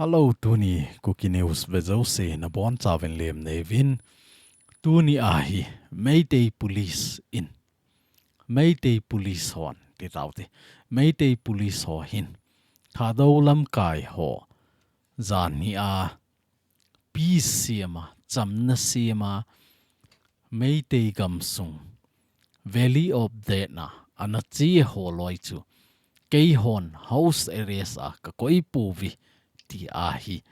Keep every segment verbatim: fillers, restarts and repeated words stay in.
Hello, tuni Kuki News vejouse nabonchauvin lemna neiyuvin. Tuni ahi Meitei Police in, Meitei Police hon, titaute, Meitei Police ho hin Thadou lamkai ho janhi a peace sema, chamna sema, Meitei gamsung Valley of Death na ana che ho loi chu keihon house arrest a kakoi pouve ti ahi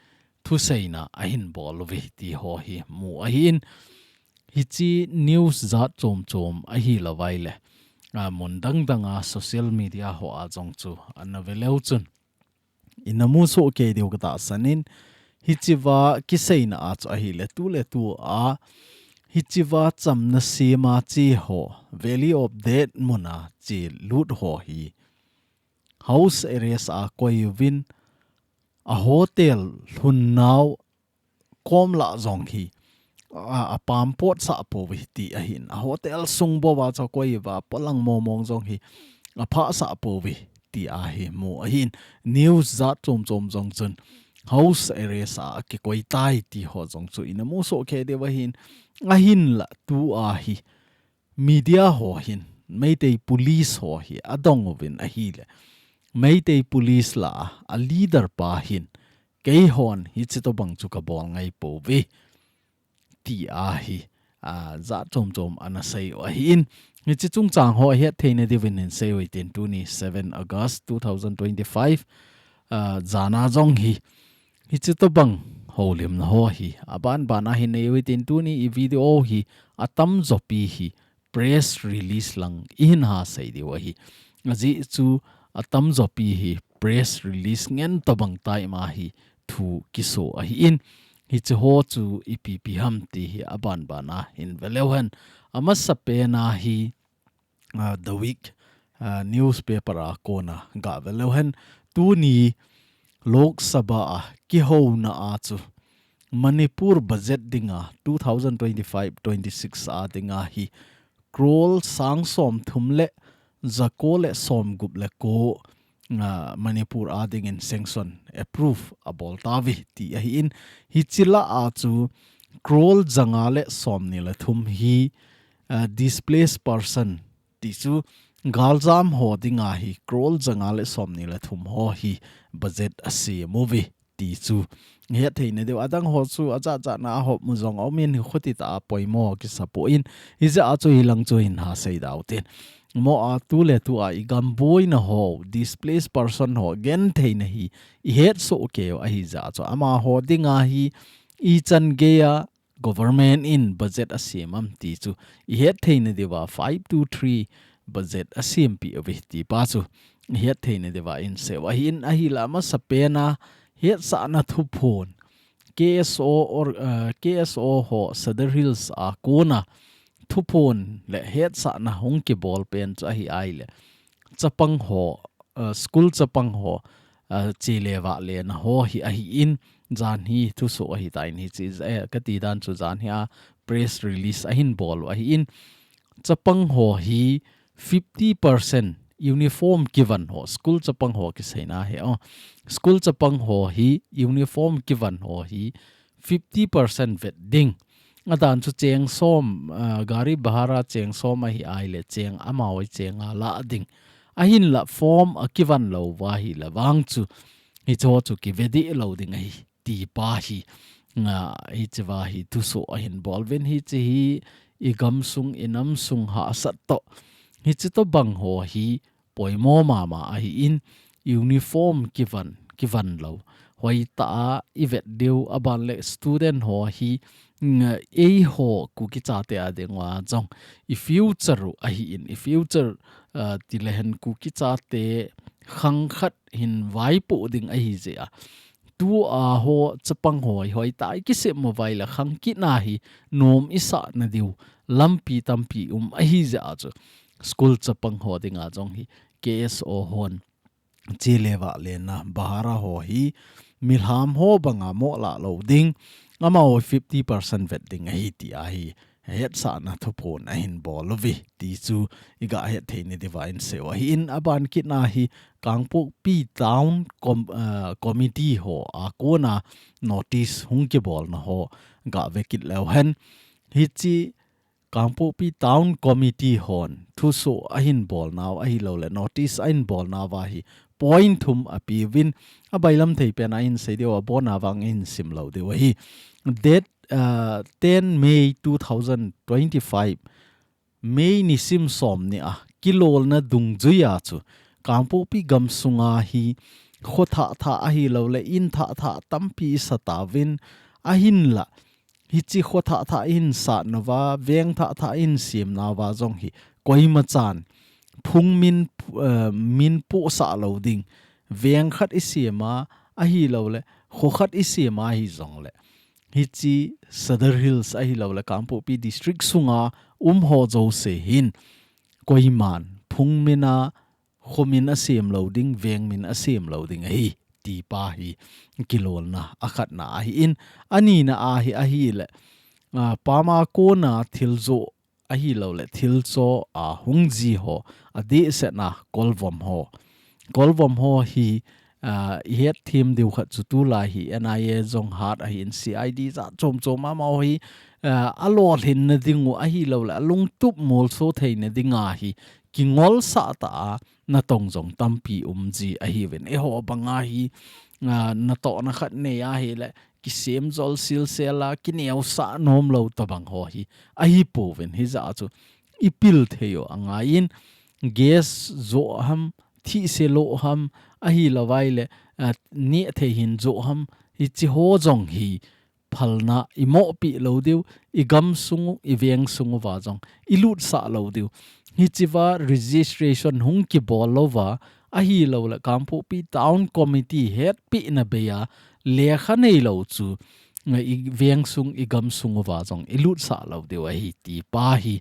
thuseina ahin bol uve ti ho hi mu ahin, hiche news jat chom chom ahi louvaile, a, mun dang dang a social media ho a jong chu ana veleu chun ina musoh kei diu katahsan in, hichea kiseina a chu ahile tuletu a, hichea chamna sema che ho, Valley of Death muna che lut ho hi house arrest a koiuvin, a hotel lhunnau kom lah jong hi a, apam potsah pouve ti ahin, a hotel sung bouva chu koiuva, polang momong jong hi aphahsah pouve ti ahi mu ahin, news jat chom chom jong chun house arrest a akikoi tai ti ho jong chu ina musoh kei diu ahin, ahinla tu ahi media ho hin Meitei Police ho hi adong uvin ahile, Meitei Police lah a leader pa hin keihon hiche tobang chu kabol ngai pouve ti ahi, a, jat chom chom ana seiu ahin, hiche chungchang ho hettheina diuvin hin seiu hitin tuni seven August two thousand twenty-five, a, jana jong hi hiche tobang houlimna ho hi aban ban a hin neiu hitin tuni i video hi atamjopi hi press release lang ihin hasei diu ahi. Ajeh chu atamjopi hi press release ngen tobang time a hi thu kiso ahin, hiche ho chu ipi ipi ham ti hi aban ban a hin veleu hen. Amasapen a hi, a, The Week, a, newspaper a kona gaveleu hen. Tuni Lok Sabha a kihouna a chu Manipur budget dinga two thousand twenty-five twenty-six a dinga hi crore sang somthum le jako le somgup le ko, a, Manipur a dingin sanction, approve abol tauve ti ahin, hiche lah a chu crore janga le somni le thum hi, a, displaced person ti chu galjam ho dinga hi crore janga le somni le thum ho hi budget asem uve ti chu hettheina diu. Adang ho chu ajat jat na ahop mu jong aumin, hi khuti tah a poimo kisapon, hijeh a chu hilang chu hin hasei dau tin. Mo a tuletu a i gam boina ho, displaced person ho gentheina hi ihetsoh keiu ahijeh a chu amaho dinga hi ichan geiya government in budget asem am ti chu ihettheina diuva five two three budget asempeh uve ti pa chu ihettheina diuva inseiu ahin, ahile amasapen a hetsahna thuphon K S O or, a, K S O ho Sadar Hills a kona thuphon le hetsahna hung kibol pen chu ahi ahile chapang ho, a, school chapang ho, a, che le vah lena ho hi ahin, janhi thuso ahitan hiche, eh, kati dan chu janhi a press release ahin bol u ahin, chapang ho hi fifty percent uniform kivan ho, school chapang ho kiseina hi, o, school chapang ho hi uniform kivan ho hi fifty percent vet ding. Adan chu cheng som, a, gari bhara cheng som ahi ahile cheng amau cheng a la ding. Ahinla form akivan louva ahile vang chu hiche ho chu kive deh lou ding ahi ti pa hi, a, hichea hi thuso ahin bol uvin, hiche hi i gamsung i namsung hahsat toh hiche tobang ho hi poimo mama ahin, uniform kivan, kivan lou. Hoitah a i vet diu, aban le student ho hi, mm, eiho Kuki chate a dinga jong i future u ahin, i future, ah, ti le hen Kuki chate khang khat hin vaipoh ding ahi jeh a. Tua ho chapang ho hi hoitah a i kisem uva ahile khang kit na hi nom i sah na diu lampi tampi um ahi jeh a chu school chapang ho dinga jong hi K S O hon che le vah lena bhara ho hi milham ho banga mo la lou ding, amaho fifty percent vet ding ahi ti ahi hetsahna thuphon ahin bol uve ti chu i ga hetthei na diuva inseiu ahin, aban kit na hi Kangpokpi Town Com-, ah, Committee ho a kona notice hung kibolna ho gah vekit leu hen. Hichi Kangpokpi Town Committee hon thusoh ahin bolnau ahilou le notice ahin bolnau va hi point thum apeuvin, abailam thei pen a ahin sei diu, abona vang ahin sim lou diu ahi. Date, ah, ten May two thousand twenty-five, May nisim som ni a kilolna dungjuia chu Kangpokpi gamsunga hi kho thah thah ahilou le in thah thah tampi satauvin, ahinla hichi kho thah thah in satnauva, veng thah thah in semnauva jong hi koima chan phung min, eh, min pohsah lou ding, veng khat isema ahilou le kho khat isema hijong le, hichi Sadar Hills ahilou le Kangpokpi District sunga um ho jouse hin koiman phung min a kho min asem lou ding, veng min asem lou ding ahi, ti pa hi kilolna akhatna ahin, anina a hi ahile, ah, pama kona thil jo ahilou le thil cho a hung ji ho, adehsetna kolvom ho. Kolvom ho hi, ah, ihet them diu khat chu tulai hi N I A jong hat ahin, C I D jat chom chom amaho hi, ah, alolhinna ding u ahilou le alungtup molso theina dinga hi kingolsah tah a natong jong tampi um ji ahiuvin. Eiho banga hi, ah, natohna khat nei ahile kisem jol silsel a kineosah nom lou tobang ho hi ahipouvin, hijeh a chu ipil thei u angaiyin, gas jo ham, thihse lo ham, ahilou vai le, ah, neh thei hin jo ham, hichi ho jong hi phalna imohpi lou diu, igam sung u, iveng sung uva jong ilutsah lou diu. Hichiva registration hung kibol louva, ahilou le Kangpokpi Town Committee hetpina bei a lekha neilou chu, nga iveng sung, igam sung uva jong ilutsah lou diu ahi, ti pa hi,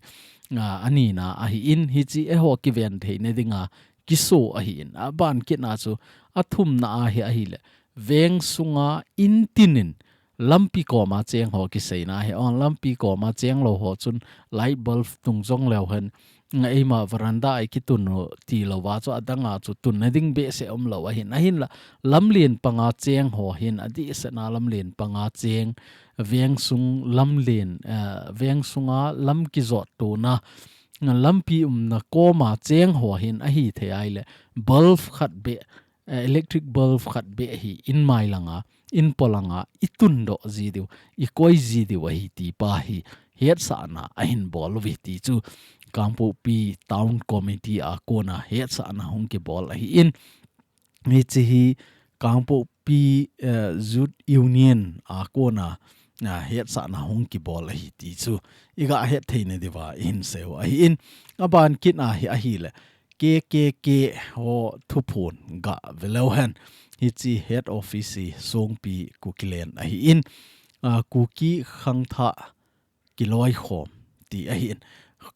nga anina ahin, hichi eiho kiven theina dinga kiso ahin, aban kitna chu athumna a hi ahile, veng sunga in tin in lampi koma cheng ho kiseina hi, on lampi koma cheng lou ho chun light bulb tung jong leu hen, nga eima veranda a ikitun u ti louva chu adanga chu tunna ding behseh umlou ahin, ahinla lamlen panga cheng ho hin, adehsetna lamlen panga cheng, veng sung lamlen, eh, veng sunga lam kijottona, nga lampi umna koma cheng ho hin ahithei ahile, bulb khat beh, eh, electric bulb khat beh hi in mailanga, in polanga itundoh ji diu, ikoi ji diu ahi, ti pa hi hetsahna ahin bol uve ti chu Kangpokpi Town Committee a kona hetsahna hung kibol ahin, hichi hi Kangpokpi, eh, Youth Union a kona, ah, hetsahna hung kibol ahi ti chu iga het theina diuva ihin sei u ahin, aban kitna hi ahile, K K K ho thuphon gah veleu hen. Hichi head office hi Songpi Kukiland ahin, ah, Kuki khangthah kiloikhom ti ahin.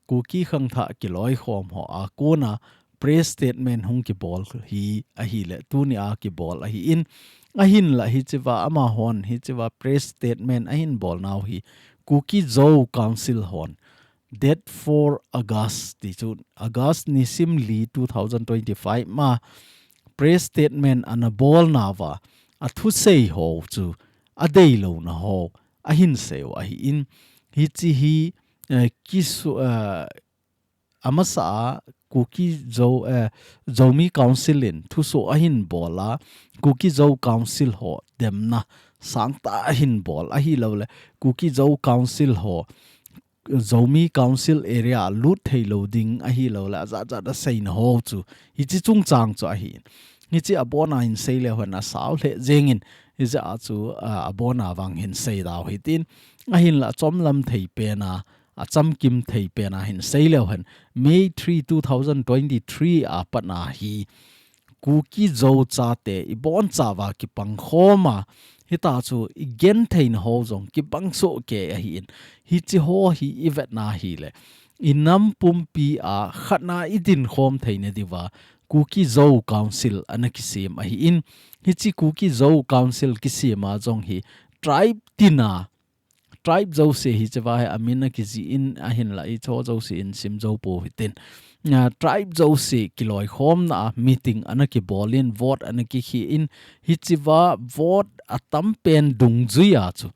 Kuki khangthah kiloikhom ho a kona press statement hung kibol hi ahile, tunia kibol ahin, ahinla hichiva amahon, hichiva press statement ahin bolnau hi Kuki Zo Council hon date four August, ti chu August nisim li two thousand twenty-five ma press statement ana bolnauva, athusei ho chu adeilouna ho ahin sei u ahin, hichi hi, eh, kisu-, eh, amasa a Kuki Zo, eh, Zomi Council in thusoh ahin bol a, Kuki Zo Council ho demna sangtah ahin bol ahilou le, Kuki Zo Council ho Zomi Council area a lut theilou ding ahilou le, ajat jat a seina ho chu hichi chungchang chu ahin. Hichi abona hin sei leu hen asao lheh jengin, hijeh a chu, ah, abona vang hin sei dau hitin, ahinla achomlam thei pena, achamkim thei pena hin sei leu hen, May three, two thousand twenty-three a patna hi Kuki Zo chate ibonchauva kipangkhom a, hita chu igentheina ho jong kipang sohkei ahin, hichi ho hi ivetna hile, inam pumpi a khatna idinkhom theina diuva Kuki Zo Council ana kisem ahin, hichi Kuki Zo Council kisem a jong hi tribe tina, tribe jouse hichiva hi amin akijih in, ahinla hicho jouse in sim jou pou hitin. ah, tribe jouse kiloikhomna a meeting ana kibolin, vote ana kikhin, hichea vote atampen dungjuia chu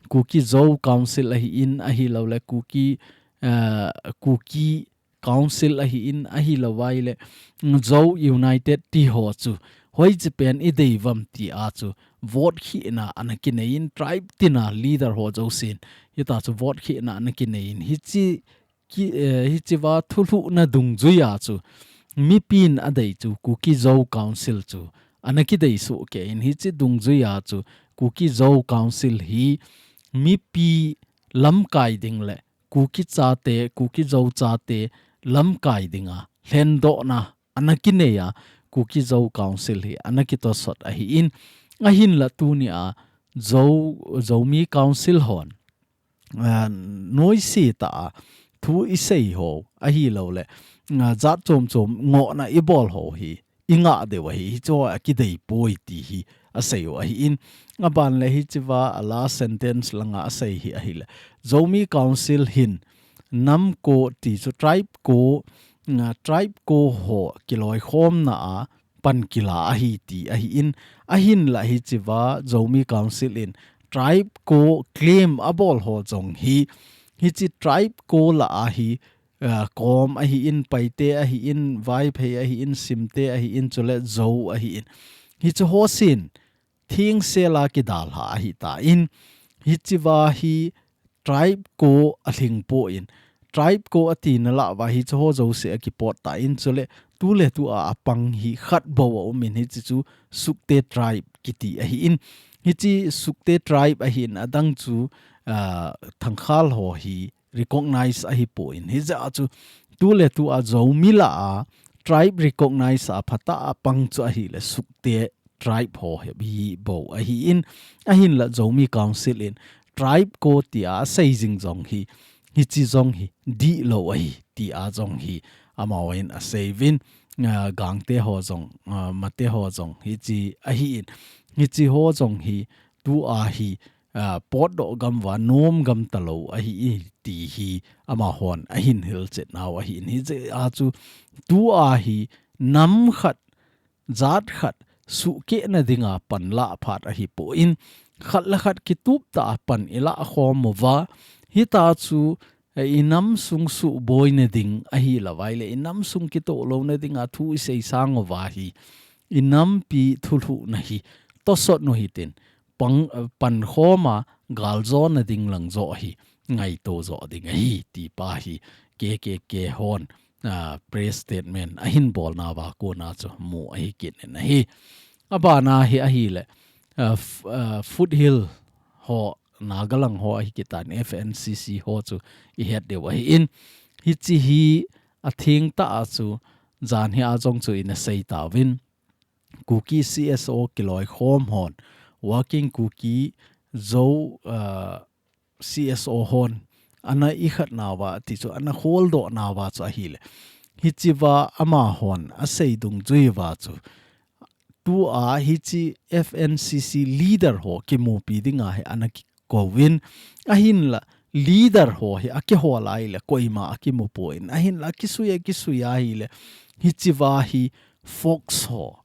Kuki Zo Council ahin, ahilouleh Kuki, ah, Kuki Council ahin, ahilouvaileh Zo United tiho chu hoiche pen idei uvam tia chu vote khina ana kineiyin, tribe tina leader ho jousen hitia chu vote khina ana kineiyin, hiche ki, eh, hichea thulhuhna dungjuia chu mipin adei chu Kuki Zo Council chu ana kidei sohkeiyin, hiche dungjuia chu Kuki Zo Council hi mipi lamkai ding le Kuki chate, Kuki Zo chate lamkai dinga lhendohna ana kineiya Kuki Zo Council hi ana kitosot ahin, ahinla tunia Zo, Zomi Council hon, ah, noise tah a thu isei ho ahilouleh, ah, jat chom chom ngohna ibol ho hi ingah diu ahi, hichu akidei poi ti hi asei u ahin, aban le hichea a last sentence langa asei hi ahileh, Zomi Council hin nam ko ti chu tribe ko, ah, tribe ko ho kiloikhomna a pan kila ahi ti ahin, ahinla hichea Zomi Council in tribe ko claim abol ho jong hi, hiche tribe ko lah a hi, ah, Kom ahin, Paite ahin, Vaiphei ahin, Simte ahin, chule Zo ahin, hiche ho sin thengsel a kidalha ahitan, hichea hi tribe ko alhingpon, tribe ko atina lah uva hiche ho jouse akipot tan, chule tuletua apang hi khat bou aumin, hiche chu Sukte tribe kiti ahin, hiche Sukte tribe ahin, adang chu, ah, Thangkhal ho hi recognize ahipon, hijeh a chu tuletua Zomi lah a tribe recognize a phatah a pang chu ahileh Sukte tribe ho hi bou ahin, ahinla Zomi Council in tribe ko tia asei jing jong hi, hiche jong hi dihlou ahi tia jong hi amahon asei uvin, ah, Gangte ho jong, ah, Mate ho jong hiche ahin, hiche ho jong hi tua hi, ah, potdoh gam uva nom gam talou ahi ti hi amahon ahin hilchet nau ahin, hijeh a chu tua hi nam khat, jat khat suhkehna dinga pan lah phat ahipon, khat le khat kitup tah a pan ilah khom uva, hitia chu, eh, inam sung suhboina ding ahilouvaileh inam sung kitoh louna dinga thu isei sang uva hi, inampi thulhuhna hi tosot u hitin, pang, eh, pankhom a galjona ding lang joh hi ngaito joh ding ahi ti pa hi K K K hon, ah, press statement ahin bolna uva kona chu mu ahi kit in ahi. Abana hi ahileh, ah, f-, ah, Foothill ho, Nagaland ho ahi kit tan, F N C C ho chu ihet diu ahin, hiche hi atheng tah a chu jan hi a jong chu ina sei tauvin, Kuki C S O kiloikhom hon, Working Kuki Zo, ah, C S O hon ana ikhat nauva, ti chu ana holdoh nauva chu ahileh, hichea amahon asei dungjui uva chu tua hiche F N C C leader ho kimupi dinga hi ana kikouvin, ahinla leader ho hi akihol ahileh koima akimu pon, ahinla akisui, akisui ahileh hichea hi Fox ho,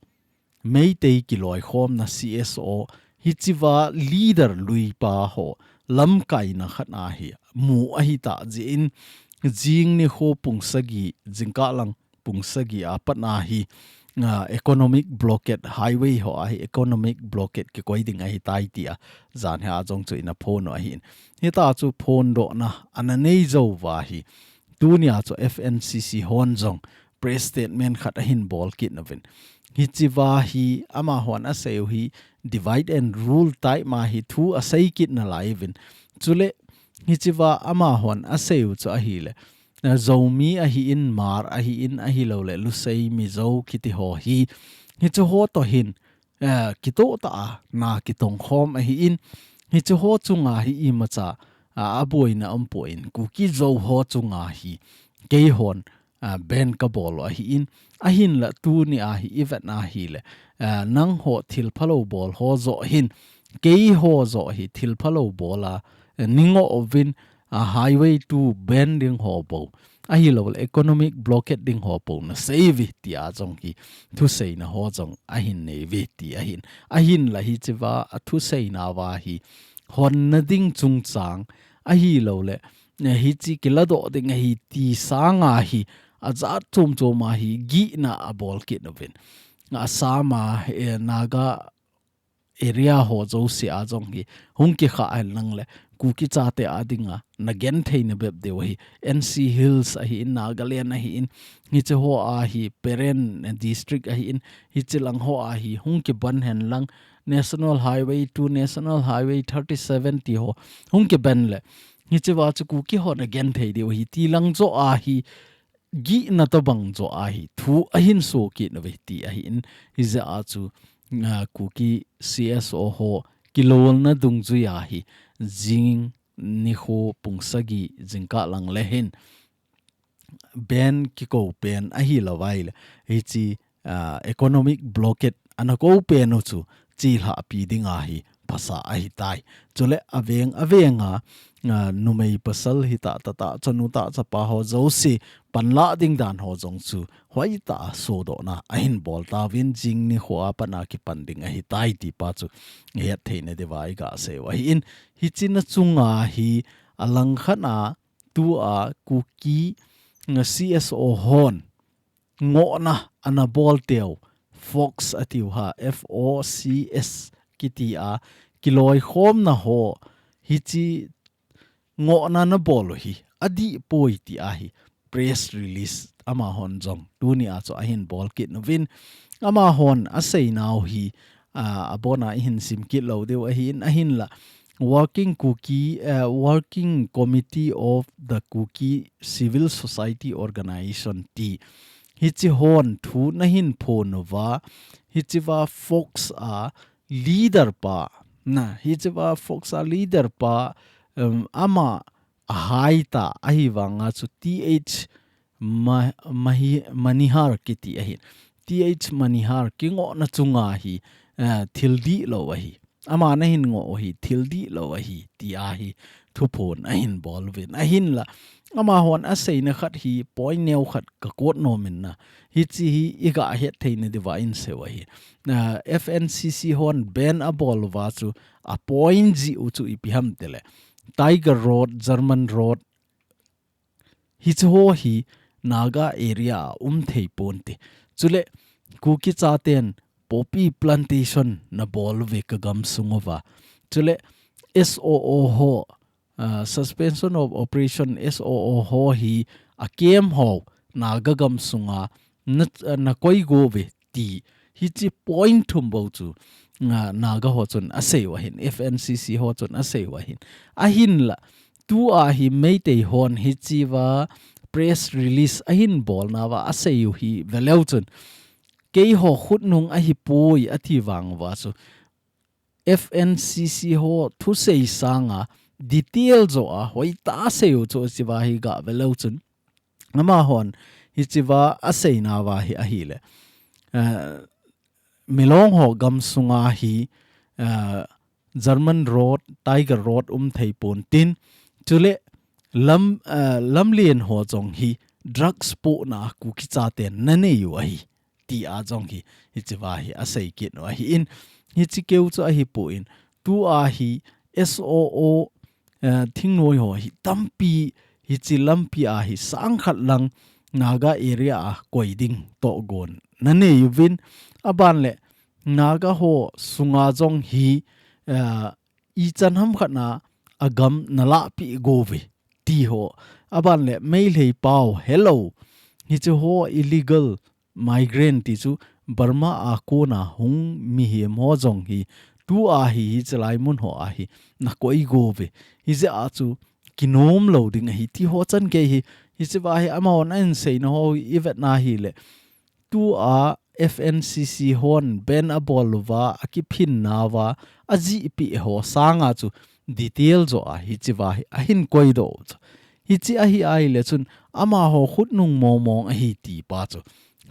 Meitei kiloikhomna C S O, hichea leader luipa ho lamkaina khat ahi mu ahitah jeh in, jing nikho pung sagi, jingkah lang pung sagi a pat ahi, ah, economic blockade, highway ho ahi economic blockade kikoi ding ahitai tia jan hi a jong chu ina phon u ahin, hitia chu phondohna ana nei jou uva hi, tunia chu F N C C hon jong press statement khat ahin bol kit nauvin, hichea hi amahon asei u hi divide and rule type ma hi thu asei kit nalai uvin, chuleh hichea amahon asei u chu ahileh, eh, Zomi ahin, Hmar ahin, ahilouleh Lusei, Mizo kiti ho hi, hiche ho toh hin, eh, kitoh tah a na kitongkhom ahin, hiche ho chunga hi imacha, ah, aboina umpon, Kuki Zo ho chunga hi keihon, ah, ban kabol u ahin, ahinla tunia hi ivet ahileh, ah, nangho thil phalou bol ho joh hin, keiho joh hi thil phalou bol a, eh, nei ngoh uvin, ah, highway tu ban ding ho bou Ahilou le economic blockade ding ho po na seiuve tia jong hi thuseina ho jong ahin neiuve ti ahin. Ahinla hichea athuseina uva hi honna ding chungchang ahilou le, eh, hiche kiladoh ding ahi ti sanga hi ajat chom chom a hi gihna abol kit uvin. Assam a, eh, Naga area ho jouse a jong hi hung kikhah hen lang le Kuki chate a dinga na genthei na bep diu ahi. N C Hills ahin, Nagaland ahin, hiche ho a hi Peren district ahin, hiche lang ho a hi hung kiban hen lang, National Highway two, National Highway thirty-seven ti ho hung kiban le, hichea chu Kuki ho na genthei diu ahi ti lang joh a hi gihna tabang joh a hi thu ahin so kit uve ti ahin, hijeh a chu, ah, Kuki C S O ho kilolna dungjui a hi jing nikho pung sagi jingkah lang le hin bandh kikou pen ahilou vai le, hiche, ah, economic blockade ana kou pen u chu chelhah pi dinga hi phasa ahitai. Chule aveng avenga, ah, numei pasal hitah tah tah, chanu tah chapa ho jouse panlah ding dan ho jong chu hoitah a sodohna ahin bol tauvin, jing nikho a pat a kipan ding ahitai ti pa chu ihet theina diuva iga seiu ahin. Hiche na chunga hi alangkhat a tua Kuki, ah, C S O hon ngohna ana bol teu, Fox atiu ha, F O C S kiti a kiloikhomna ho, hiche ngohna na bol u hi adih poi ti a hi press release amahon jong tuni a chu ahin bol kit uvin. Amahon aseinau hi, ah, abona ihin sim kit lou diu ahin, ahinla Working Kuki, eh, Working Committee of the Kuki Civil Society Organization ti hiche hon thu nahin phon uva, hichea Fox a leader pa, na, hichea Fox a leader pa, um, ama ahai ta ahivanga chu T H Ma-, Mahi-, Manihar kiti ahin. T H Manihar kingohna chunga hi, eh, thil dihlou ahi. Ama nahin ngoh u hi thil dihlou ahi ti a hi thuphon ahin bol uvin. Ahinla amahon aseina khat hi point neo khat ka quote nom in na. Hiche hi iga het theina diuva in seiu ahi. Ah, F N C C hon bandh abol uva chu a point jih u chu ipi ham tile, Tiger Road, German Road, hiche ho hi Naga area a um thei ponte. Chule Kuki chaten poppy plantation na bol uve ka gamsung uva. Chule S O O ho, ah, Suspension of Operation, S O O ho hi a camp ho Naga gamsunga na, na koi go uve ti. Hiche point thum bou chu, ah, Naga ho chun aseiu ahin, F N C C ho chun aseiu ahin. Ahinla tua hi Meitei hon hichea press release ahin bolnauva aseiu hi veleu chun, keiho khutnung ahipoi ati vang uva chu, F N C C ho thusei sanga detail joh a hoitah a seiu chu hichea hi ga veleu chun, amahon hichea aseinauva hi ahile, eh, Milong ho gamsunga hi, eh, German Road, Tiger Road um thei ponte. Chule lam, eh, lamlen ho jong hi drugs pohna Kuki chaten na neiu ahi ti a jong hi, hichea hi asei kit u ahin, hiche keu chu ahipon, tua hi S O O, eh, thingnoi ho hi tampi hiche lampi a hi sang khat lang Naga area a koi ding tohgon na neiuvin, aban le Naga ho sunga jong hi, eh, ichan ham khat na agam na lahpeh go uve ti ho, aban le Meitei pau helou, hiche ho illegal migrant ti chu Burma a kona hung mihem ho jong hi tua hi hiche lai mun ho a hi na koi go uve. Hijeh a chu kinom lou ding ahi ti ho chan gei hi, hichea hi amahon ahin seina ho ivet na hile, tua F N C C hon bandh abol uva, akiphinnauva ajihpeh ho sanga chu detail joh a hichea hi ahin koidoh u chu. Hiche ahi ahile chun amaho khutnung mong mong ahi ti pa chu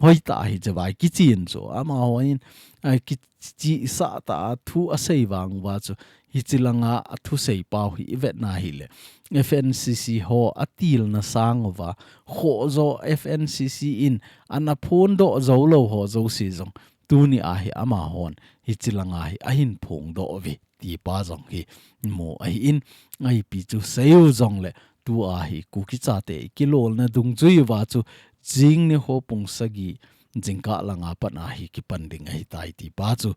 hoitah a hichea hi kichen chu. Amahon, a, kichihsah tah a thu asei vang uva chu Hichi langa a thusei pau hi i vetna hile, F N C C ho a tilna sang uva, kho jo F N C C in ana phondoh jou lou ho jouse jong, tuni a hi amahon hichi langa hi ahin phongdoh uve ti pa jong hi mu ahi in, ipi chu sei u jongle, tu a hi Kuki chate i kilolna dungjui uva chu jing nikho pung sagi jingkah langa pat a hi kipan ding ahi tai ti pa chu,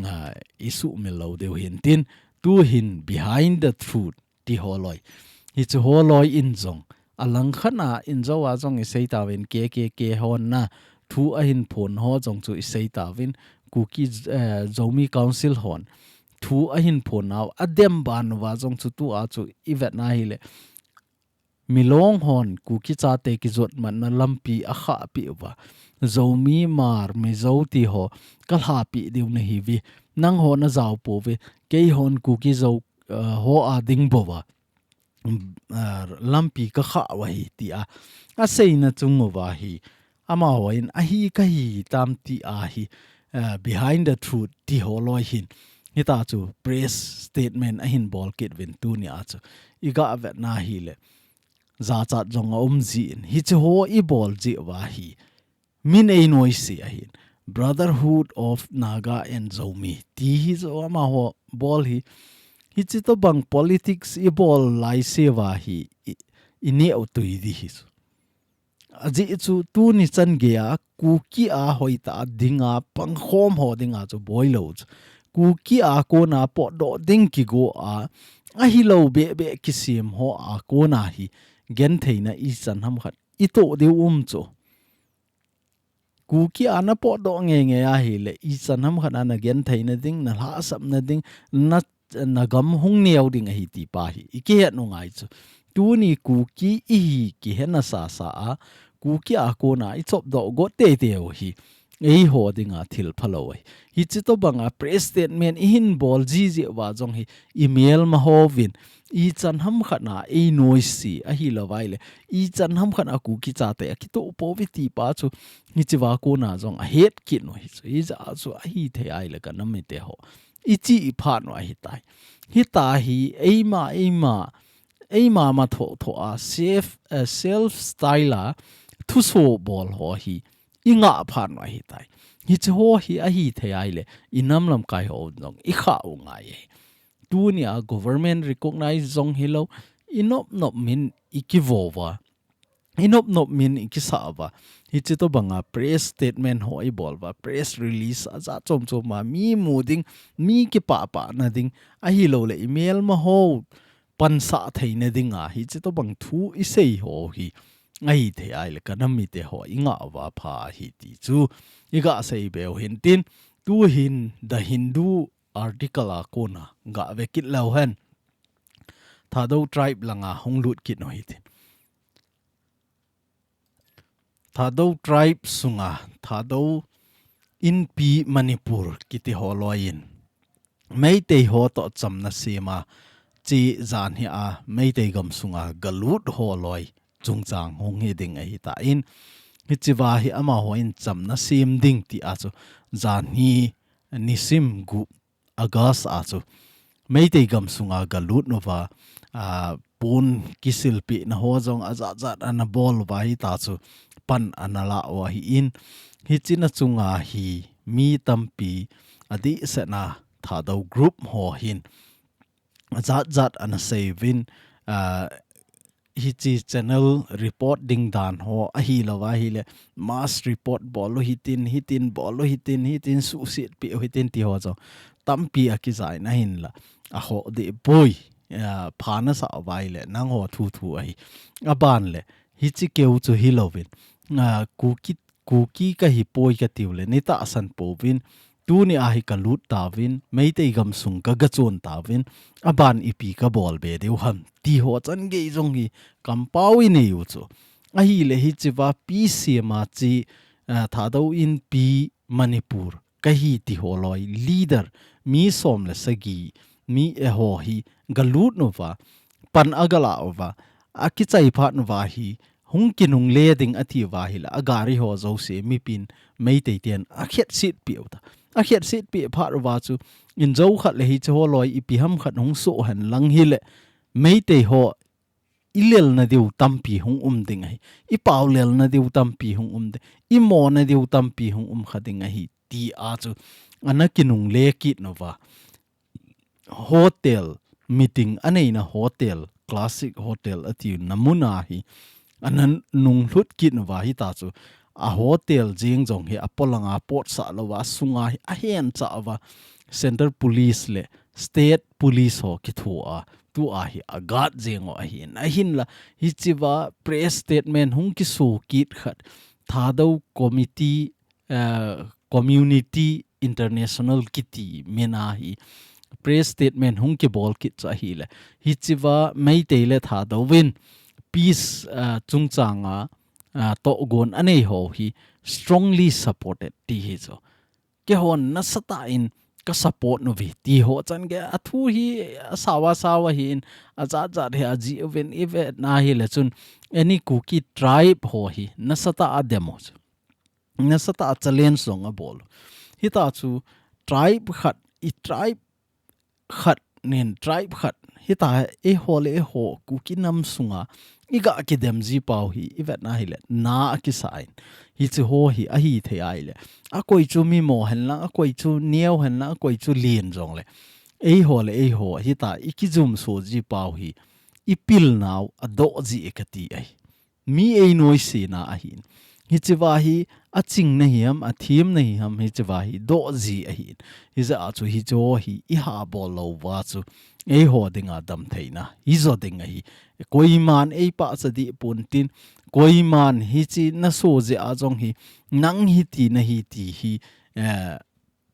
ah, i sumil lou diu hintin, tu hin Behind the Truth ti holoi. Hichu holoi in jong, a langkhat a in jo a jong i sei tauvin K K K hon na thu ahin phon ho jong chu i sei tauvin Kuki, eh, Zomi Council hon thu ahin phon nau a dem ban uva jong chu tu a chu i vetna hile, Milong hon Kuki chate kijotmatna lampi a khahpi uva. Zomi, Hmar, Mizo ti ho ka lhapi diu nahi uve. Nangho na jao pouve. Keihon Kuki Zo, uh, ho a ding bou va, um, uh, lampi ka khah u ahi ti a, a seina chung uva hi, amahon ahi kahi tam ti a hi, uh, Behind the Truth ti holoi hin, hita chu press statement ahin bol kit uvin tuni a chu i ga vetna hile, jachat jong a um jin, hichi ho i bol ji uva hi, min ei noise ahin, Brotherhood of Naga and Zomi ti hi jo amaho bol hi, hichi tobang politics i bol lai se uva hi, i, i neh u tui di hi chu. Ajeh chu tuni chan gei a Kuki a hoitah a dinga pangkhom ho dinga chu boi lou chu. Kuki a kona potdoh ding kigo a, ahilou behbeh kisem ho a kona hi gentheina ichan ham khat i toh diu um chu. Kuki a na potdoh ngeingei ahile, ichan ham khat a na gentheina ding, na lhahsamna ding, na, na gam hung neo ding ahi ti pa hi i kihet u ngai chu. Tuni Kuki i hi kihe nasa sa a, Kuki a kona i chopdoh got teitei u hi, eiho dinga thil phalou ahi. Hichi tobanga press statement i hin bol jiji uva jong hi, i melma hovin, ichan ham khat a ei noise ahilou vaile, ichan ham khat a Kuki chate a kitoh pouve ti pa chu, hichi va kona jong a het kit u hi chu, hijeh a chu ahithei ahile ka nam mite ho, i chi i phat u ahi tai. Hita hi eima, eima, eima ma thoh thoh a self, eh, self style a thuso bol ho hi i ngah phat u ahi tai. Hichi ho hi ahithei ahile, i nam lamkai ho jong i khah u ngai ahi. Tuni a government recognize jong hilou, i nop nop min i kivo uva, i nop nop min i kisa uva, hichi tobanga press statement ho i bol uva, press release a jat chom chom a mi mu ding, mi kipah pah na ding, ahilou le i melma ho pansah theina dinga hichi tobang thu i sei ho hi, ahithei ahile ka nam mite ho i ngah uva pha ahi ti chu i ga sei be u hintin, tu hin The Hindu article a kona ga ve kit leu hen. Thadou tribe langa hung lut kit u hitin. Thadou tribe sunga, Thadou Inpi Manipur kiti holoi in, Meitei ho toh chamna sem a, chi jan hi a Meitei gam sunga galut holoi chungchang hung hi ding ahi tan, hichi va hi amaho in chamna sem ding ti a chu jan hi nisim gup August a chu Meitei gam sunga galut uva, a, pon kisilpeh na ho jong ajat jat ana bol uva hita chu pan ana la u ahin, hichi na chunga hi mi tampi adeh sehna Thadou group ho hin ajat jat ana sei uvin, a, hichi channel report ding dan ho ahilou va ahile, mass report bol u hitin, hitin bol u hitin, hitin suhset peh u hitin ti ho jong tampi akijai na hinla, a ho deh poi, a, pha na sa uva ahile, nangho thu thu ahi. Aban le, hichi keu chu hilouvin, a, Kuki, Kuki kahi poi ka tiu le, nei tahsan pouvin, tuni a hi ka lut tauvin, Meitei gam sung ka gachon tauvin, aban ipi ka bol be diu ham, ti ho chan gei jong hi kampau i nei u chu. Ahile hichi va P C M a chi, ah, Thadou Inpi Manipur kahi ti holoi leader, mi som le sagi, mi eiho hi galut uva, pan agala uva, akichai phat uva hi, hung kinungle ding ati uva ahile, agari ho jouse mipin Meitei ten akhetset peh u ta. Akhetset peh phat uva chu, injo khat le hiche ho loi ipi ham khat hung soh hen lang hile, Meitei ho ilelna diu tampi hung um ding ahi, ipaulelna diu tampi hung um ding, imona diu tampi hung um kha ding ahi, ti a chu ana kinungle kit nauva. Hotel, meeting aneina hotel, Classic Hotel atina muna hi ana nunglhut kit nauva hita chu, a hotel jeng jong hi apolanga potsah louva, asunga hi ahencha uva, Central Police le State Police ho kithoa, tua hi a guard jeng u ahin, ahinla hichea press statement hung kiso kit khat, Thadou Committee, eh, Community International kiti mina hi press statement hung kibol kit chu ahile, hichea Meitei le Thadou in peace, eh, chungchanga, eh, tohgon anei ho hi strongly supported ti hi chu. Keihon nasatah in ka support uve ti ho changei a, athu hi asao asao ahin, ajat jat hi ajih uvin, ivet na hile chun any Kuki tribe ho hi nasatah a dem u chu, nasatah a challenge jong abol u. Hita chu tribe khat, i tribe khat nin tribe khat, hita eiho le eiho Kuki nam sunga iga kidem ji pau hi ivet na hile na akisa in, hiche ho hi ahithei ahile, akoi chu mimo hen lang, akoi chu neo hen lang, akoi chu lien jongle, eiho le eiho hita ikijumso ji pau hi ipilnau adoh ji e kati ahi. Mi einoise na ahin. Hichea hi achingna hi ham, athemna hi ham, hichea hi doh ji ahin. Hijeh a chu hiche ho hi ihabol louva chu eiho dinga damtheina hijo ding ahi. Koiman eipachat dih pontin, koiman hiche naso jeh a jong hi, nang hiti nahi ti hi, eh,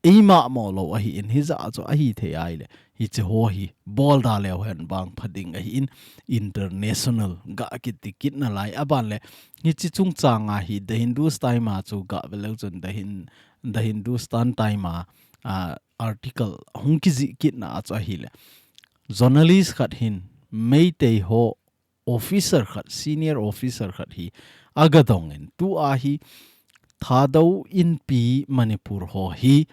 eimamo lou ahin, hijeh a chu ahithei ahile, hiche ho hi bolda leu hen vangpha ding ahin, international ga kiti kit nalai. Aban le, hiche chungchanga hi The Hindustan Times a chu gave leu chun, The Hin-, The Hindustan Times a, ah, article hung kijih kit na a chu ahile, journalist khat hin Meitei ho officer khat, senior officer khat hi aga dong in, tua hi Thadou Inpi Manipur ho hi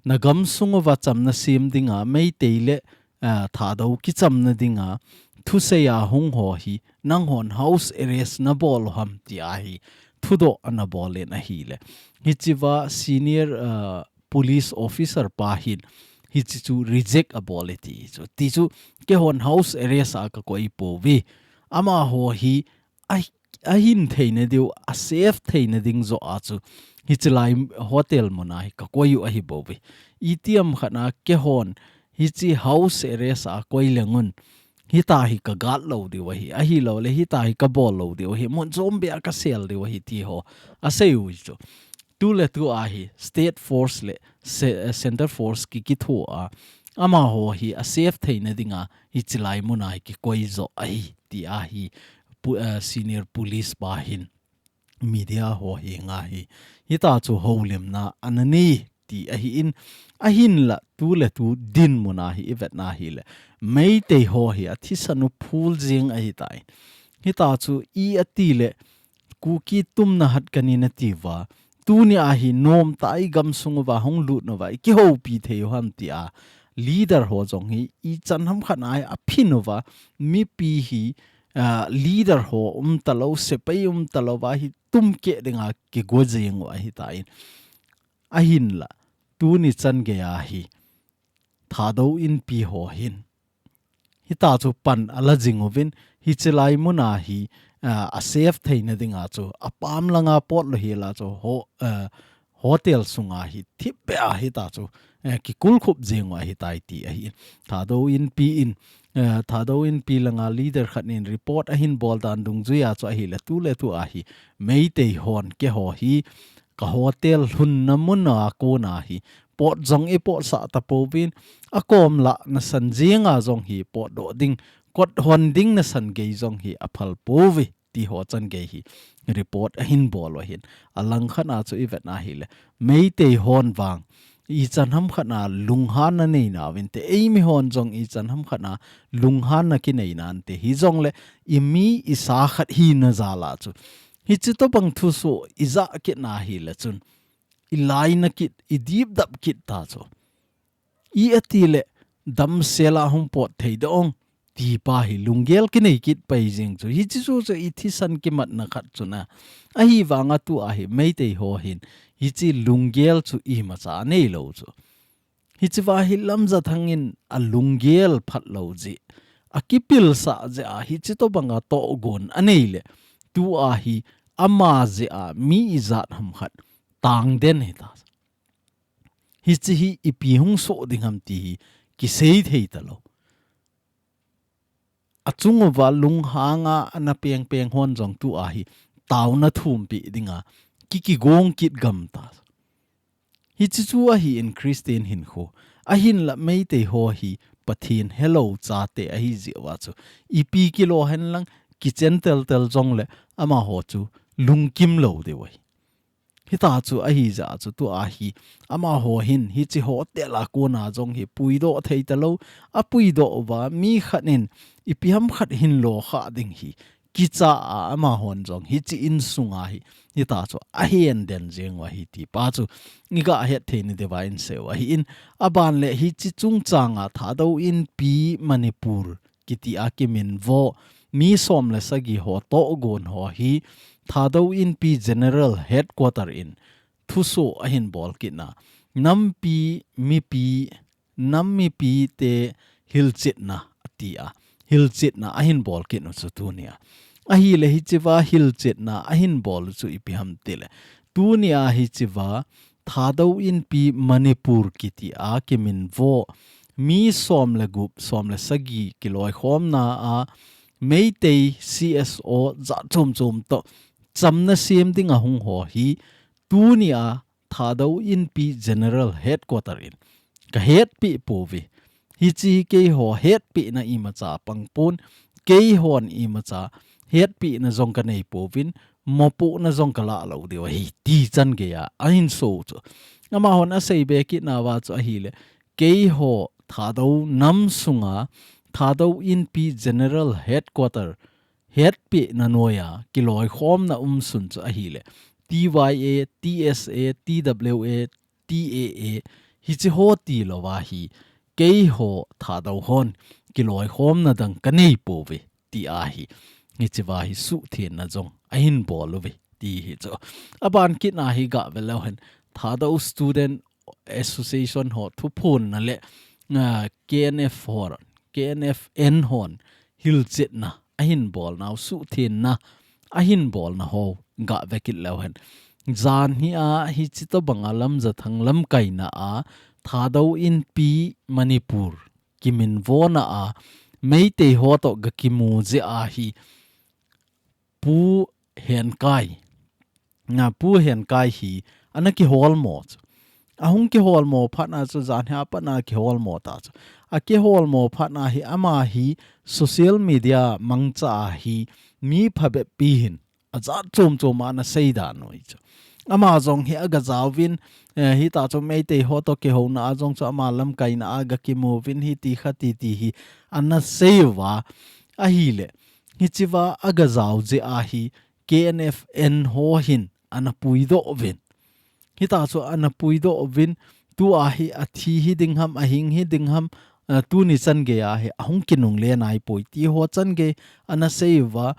nagam sung uva chamna sem dinga, Meitei le, ah, Thadou kichamna dinga thusei a hung ho hi nanghon house arrest nabol u ham tia hi thudoh anabol in ahile, hichea senior, ah, police officer pa hin hiche chu reject abol e ti chu. Ti chu, keihon house arrest a kakoi pouve. Amaho hi a, ahin theina diu, a safe theina ding joh a chu, hichelai hotel muna hi kakoi u ahi bouve. Itiham khat a keihon hiche house arrest a koi leng un, hita hi ka guard lou diu ahi, ahilouleh hita hi kabol lou diu ahi, mun chom beh a kasel diu ahi ti ho asei u chu. Tu le tu a hi State Force le se-, eh, Center Force ki, kithoa, amaho hi a safe theina dinga hichelai muna hi kikoi joh ahi, tia hi pu-, eh, senior police pa hin media ho henga hi, hita chu houlimna ana nei ti ahin, ahinla tu le tu dinmuna hi ivet na hile, Meitei ho hi athisan u phul jing ahitai. Hita chu i ati le, Kuki tumna hat kanin ati uva, tuni a hi nomtah a i gamsung uva hung lut nauva, i kihoupi thei u ham tia leader ho jong hi ichan ham khat a hi aphin uva, mipi hi, ah, leader ho umtalou, sepai umtalou va hi tumkeh dinga kigo jing u ahitai. Ahinla, tuni changei a hi Thadou Inpi ho hin hita chu pan ala jing uvin, hichelai muna hi, ah, a safe theina dinga chu, apam langa pot lou hila chu, ho-, ah, hotel sunga hi thipbeh a hita chu, eh, kikulkhup jing u ahitai ti ahi. Thadou Inpi in, eh, Thadou Inpi langa leader khat in report ahin bol dan dungjuia chu ahile, tu le tu a hi Meitei hon keiho hi ka hotel lhunna muna kona hi pot jong i potsah tapouvin, akom lah nasan jenga jong hi potdoh ding, kot hon ding nasan gei jong hi aphal pouve ti ho changei hi report ahin bol u ahin. Alang khat a chu ivet na hile, Meitei hon vang ichan ham khat a lunghanna nei nauvinte, eimi hon jong ichan ham khat a lunghanna kinei nante, hijongle imi isa khat hina jal a chu, hiche tobang thusoh ija kit na hile chun, ilaina kit, idipdap kit ta chu, i ati le damsel a hung pot thei dong, ti pa hi lunggel kinei kit pai jing chu. Hichi chu chu i thisan kimatna khat chu na. Ahivanga tua hi Meitei ho hin hichi lunggel chu imacha nei lo chu. Hichi va hi Lamjathang in a lunggel phat lo ji, a kipilsa ji a hichi tobanga togon a nei le, tua hi ama ji a mi ijat ham khat tang den hita. Hichi hi ipi hung so ding ham ti hi kisei thei ta lo. A chung uva lunghanga ana peng peng hon jong tua hi tauna thumpi dinga kikigong kit gam ta. Hichi chu ahi in Christian hinkho. Ahinla Meitei ho hi Pathen helou chate ahi jeh uva chu. Ipi kilo hen lang kichen tel tel jong le amaho chu lungkim lo deu ahi. Hita chu ahi jeh chu tua hi amaho hin hichi ho tel a kona jong hi puidoh thei ta lo. A puidoh uva mi khat in ipi ham khat hin lo kha ding hi kicha a amahon jong hichi insunga hi hita chu ahen den jeng uva hi ti pa chu i ga het thei ni deuva in sei u ahi in, aban le hichi chungchanga Thadou Inpi Manipur kiti a kiminvo mi som le sagi ho togon ho hi Thadou Inpi General Headquarter in thuso ahin bol kitna, nampi, mipi, nam mipi te hilchetna ati a, hilchetna ahin bol kit u chu tunia. Ahile hichi va hilchetna ahin bol u chu ipi ham ti le, tunia hichi va Thadou Inpi Manipur kiti a kiminvo mi som le gup, som le sagi kiloikhomna a Meitei C S O jat chom chom toh chamna sem dinga hung ho hi tunia Thadou Inpi General Headquarter in ka hetpi pouve. Hichi keiho hetpina imacha pang pon, keihon imacha hetpina jong ka nei pouvin, mopohna jong ka la lo deu ahi ti chan geiya ahin so chu. Amahon asei be kitna uva chu ahile, keiho Thadou nam sunga Thadou Inpi General Headquarter hetpina noiya kiloikhomna um sun chu ahile, T Y A, T S A, T W A, T A A, hichi ho ti louva hi keiho Thadou hon kiloikhomna dang ka nei pouve ti ahi. Hichi va hi suhthenna jong ahin bol uve ti hi chu. Aban kitna hi ga ve leu hen Thadou Student Association ho thuphonna le, ah, K N F ho, K N F N hon hilchetna ahin bolnau, suhthenna ahin bolna ho ga ve kit leu hen. Janhi a hichi tobanga Lamjathang lamkaina a Thadou Inpi Manipur kiminvona a Meitei ho toh ga kimu jeh ahi Pu Henkai. Na Pu Henkai hi ana kiholmo chu. Ahung kiholmo phatna chu janhi a patna kiholmo ta chu. A kiholmo phatna hi ama hi social media mangcha a hi mi phabep pi hin ajat chom chom ana seidan u hi chu. Ama jong hi aga jaovin, eh, hita chu Meitei ho toh kihouna a jong chu ama lamkaina a ga kimuvin hiti khati ti hi ana sei uva ahile. Hichi va aga jao jeh a hi K N F N ho hin ana puidoh uvin. Hita chu ana puidoh uvin, tua hi athi hi ding ham, ahing hi ding ham, ah, tuni chan geiya hi ahung kinungle nai poi ti ho chan gei ana sei uva,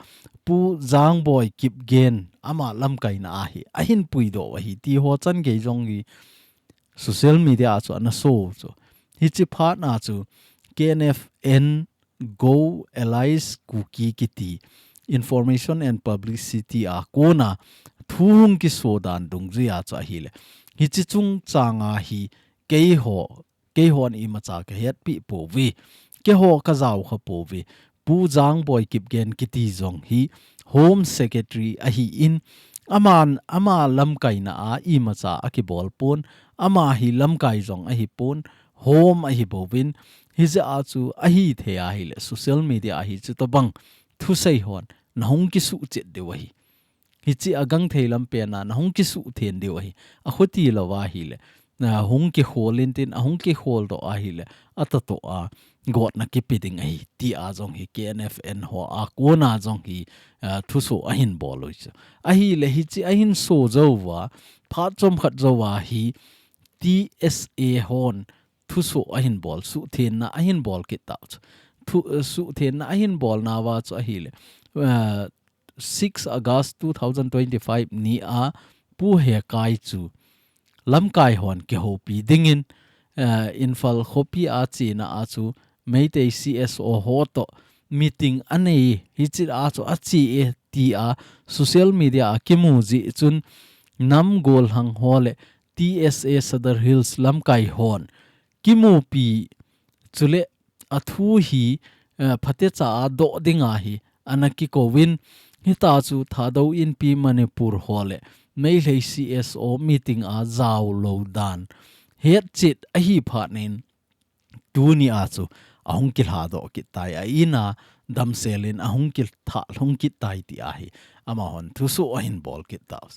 Pu Jangboi Kipgen ama lamkaina a hi ahin puidoh u ahi ti ho chan gei jong hi social media a chu ana so u chu. Hichi phatna chu K N F N Go Allies Kuki kiti Information and Publicity a kona thu hung kiso dan dungjuia chu ahile. Hichi chungchanga hi keiho, keihon imacha ka hetpi pouve. Keiho ka jao kha pouve. Pu Jangboi Kipgen kiti jong hi Home Secretary ahi in, aman, ama lamkaina a imacha akibol pon, ama hi lamkai jong ahi pon, Home ahi bouvin, hijeh a chu ahithei ahile social media a hichi tobang thusei hon nahung kisuhchet diu ahi. Hichi agangthei lampen a nahung kisuhthen diu ahi. Akhuti louva ahile, na hung kikhol intin, ahung kikholdoh ahile, atatoh a gotna kipe ding ahi, tia jong hi K N F N ho a kona jong hi, ah, thuso ahin bol u chu. Ahile hichi ahin so jouva, phat chomkhat jouva hi T S A hon thusoh ahin bol, suhthenna ahin bol kit tau chu. Thu, eh, suhthenna ahin bolnauva chu ahile, eh, six August two thousand twenty-five ni a Pu Hekai chu lamkai hon kihoupi dingin, eh, Imphal khopi a chena a chu Meitei C S O ho toh meeting anei, hiche a chu ache e tia social media a kimu jeh chun nam golhang ho le T S A Sadar Hills lamkai hon kimupi chule athu hi, eh, phatecha a doh dinga hi ana kikouvin, hita chu Thadou Inpi Manipur ho le Meitei C S O meeting a jaolou dan hetchet ahi phat in, tuni a chu ahung kilhadoh kit tai, a in a damsel in ahung kilha lhung kit tai ti ahi. Amahon thusoh ahin bol kit tau.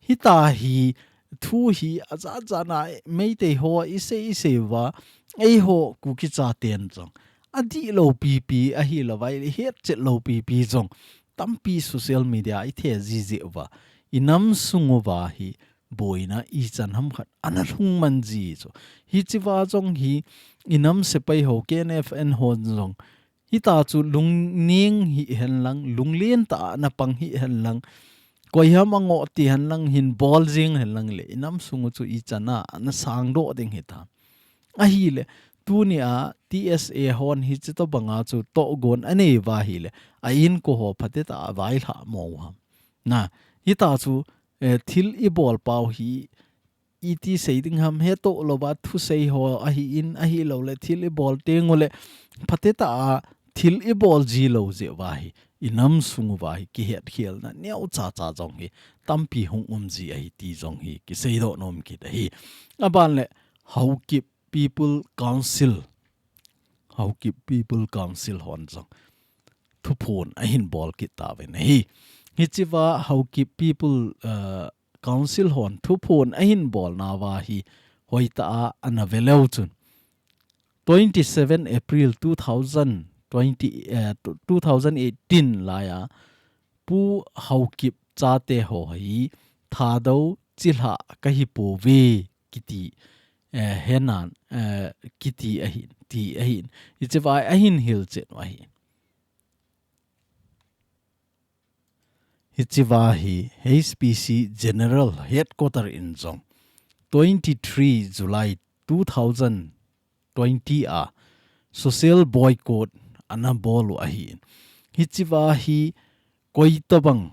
Hita hi thu hi ajat jat a Meitei ho isei isei uva, eiho Kuki chaten jong adihlou pipi ahilouva, ihetchet lou pipi jong tampi social media ithe jiji uva, inam sung uva hi boina ichan ham khat ana lhung man ji chu. Hichea jong hi inam sepai ho K N F N ho jong hita chu lungning hihen lang, lunglen tah a ana pang hihen lang, koiham angoh ti hen lang, hin bol jing hen lang le, inam sung u chu ichan a ana sangdoh ding hita. Ahile, tuni a T S A hon hiche tobanga chu tohgon anei uva ahile, a inko ho phatecha a vailhah mo u ham. Na, hita chu, eh, thil ibol pau hi iti sei ding ham, hetoh louva thusei ho ahin, ahilou le thil ibol teng u le phatecha a thil ibol ji lou jeh uva hi, inam sung uva hi kihetkhelna neocha cha jong hi tampi hung um ji ahi ti jong hi kiseidoh nom kit ahi. Aban le Haokip People Council, Haokip People Council hon jong thuphon ahin bol kit tauvin ahi. Hichea Haokip People, uh, Council hon thuphon ahin bolnauva hi hoitah a ana veleu chun, twenty-seven April two thousand twenty, eh, two thousand eighteen laiya Pu Haokip chate ho hi Thadou chilhah kahi pouve kiti, eh, henan, eh, kiti ahin, ti ahin. Hichea ahin hilchen u ahi. Hichea hi H P C General Headquarter in jong twenty-three July two thousand twenty a social boycott ana bol u ahi. Hichea hi koitobang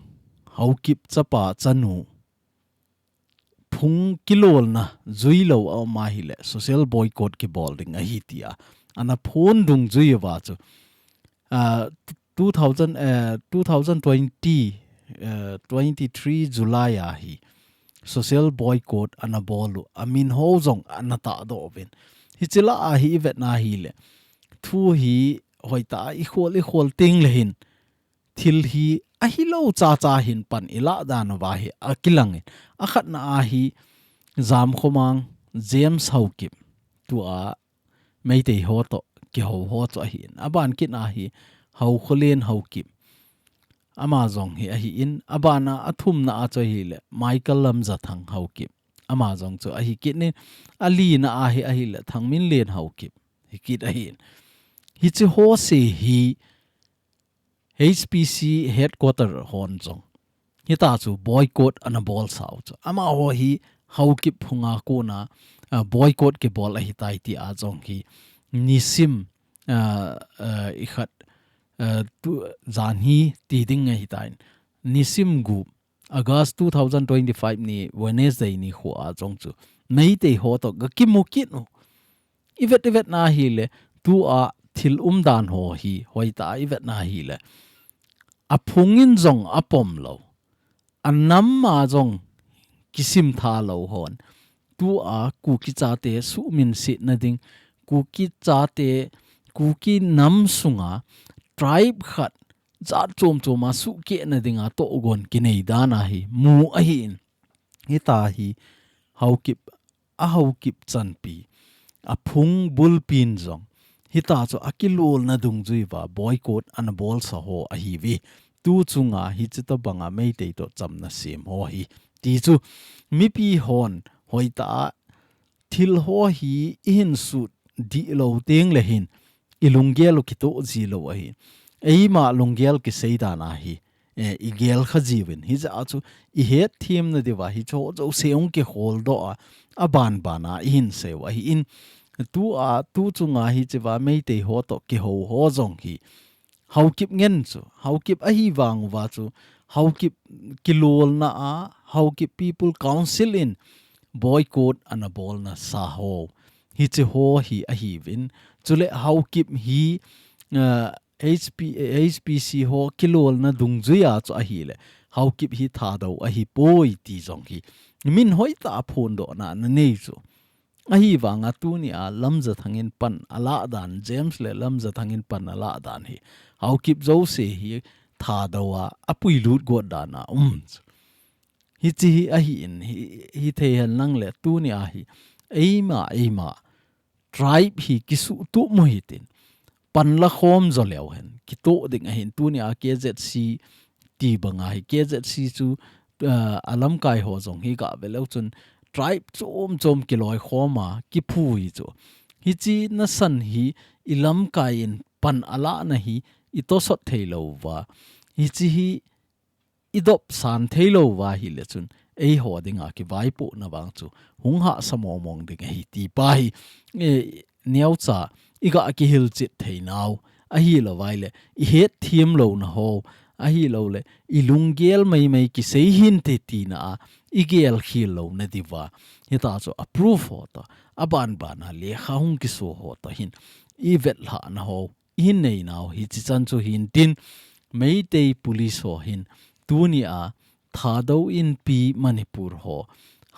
Haokip chapa chanu phung kilolna juilou a um ahile social boycott kibol ding ahi tia ana phon dungjui uva chu, ah, two thousand, eh, two thousand twenty, eh, twenty-three July a hi social boycott ana bol u, amin ho jong ana tahdoh uvin. Hiche lah a hi ivet na ahile, thu hi hoitah a ikhol ikhol teng le hin thil hi ahilou chacha hin pan ilah dan uva hi akilangin. Akhatna a hi Jamkhomang James Haokip, tua Meitei ho toh kihou ho chu ahin. Aban kit a hi Haokholen Haokip, ama jong hi ahin. Aban a, athumna a chu ahile Michael Lamjathang Haokip, ama jong chu ahi kit in. Alina a hi ahile Thangminlen Haokip hi kit ahin. Hiche ho se hi H P C Headquarter hon jong hita chu boycott ana bolsa u chu, amaho hi Haokip phunga kona, ah, boycott kibol ahitai tia jong hi nisim, ah, ah, ikhat, ah, tu, janhi ti ding ahitai. Nisim gup August two thousand twenty-five ni Wednesday nikho a jong chu Meitei ho toh ga kimu kit u. Ivet, ivet na ahile, tua thil umdan ho hi hoitah a ivet na ahile, aphung in jong apom lou, anam a jong kisim tha lou hon, tua Kuki chate suhminsetna ding, Kuki chate, Kuki nam sunga tribe khat jat chom chom a suhkehna dinga tohgon kinei dan a hi mu ahin. Hita hi Haokip, a Haokip chanpi, aphung bulpin jong hita chu akilolna dungjui uva boycott ana bolsa ho ahiuve. Tu chunga hiche tobanga Meitei toh chamna sem ho hi, ti chu mipi hon hoitah a thil ho hi i hin sut dih lou teng le hin, i lunggel u kitoh ji lou ahi. Eima lunggel kisei dan ahi, eh, i gel kha jiuvin. Hijeh a chu i hetthem na diuva hiche ho jouse hung kihol doh a, a ban ban a i hin sei u ahi in, tu a, tu chunga hichea Meitei ho toh kihou ho jong hi Haokip ngen chu, Haokip ahi vang uva chu, Haokip kilolna a, Haokip People Council in boycott ana bolna sa ho. Hiche ho hi ahiuvin. Chule Haokip hi, ah, H P, H P C ho kilolna dungjui a chu ahile, Haokip hi Thadou ahipoi ti jong hi min hoitah a phondohna ana nei chu. Ahi vanga tunia Lamjathang in pan alah dan, James le Lamjathang in pan alah dan hi, Haokip jouse hi Thadou a apuilut got dan a um chu. Hiche hi ahi in, hi, hithei hen lang le tunia hi, eima, eima, tribe hi kisuhtup mo hitin, pan la khom jo leu hen, kitoh ding ahin, tunia K Z C ti banga hi, K Z C chu, ah, a lamkai ho jong hi gah ve leu chun, tribe chom chom kiloi khom a, kiphu hi chu. Hiche nasan hi, i lamkai in pan alahna hi, i tosot thei lou uva. Hiche hi, i dopsan thei lou uva ahile chun, eiho dinga kivaipohna vang chu, hung hahsa mong mong ding ahi ti pa hi, eh, neocha, i gah kihilchet thei nau, ahilou vaile, i hetthem louna ho, ahilou le, i lunggel maimai kisei hinte tina a, i gel khel louna diuva. Hita chu a proof ho toh, a ban ban a lekha hung kiso ho toh hin, i vetlhahna ho, i hin nei nau hichi chan chu hintin, Meitei Police ho hin, tunia, Thadou Inpi Manipur ho,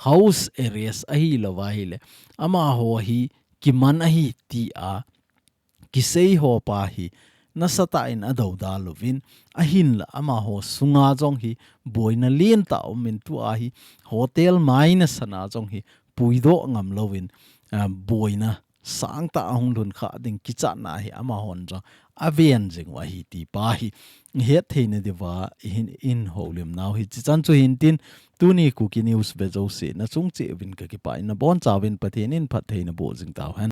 house arrest ahilou vaile, amaho hi kiman ahi tia, kisei ho pa hi, nasatah in adoudal uvin, ahinla amaho sunga jong hi, boina lentah umin tua hi, hotel maina sana jong hi, puidoh ngam louvin, ah, boina sangtah ahung lhun kha ding kichatna hi amahon jong aven jing u ahi ti pa hi het theina diuva i hin, in houlim nau hichi chan chu hintin tuni Kuki News ve jouse nachung cheh uvin kakipah in nabonchauvin Pathen in phattheina boh jing tauhen.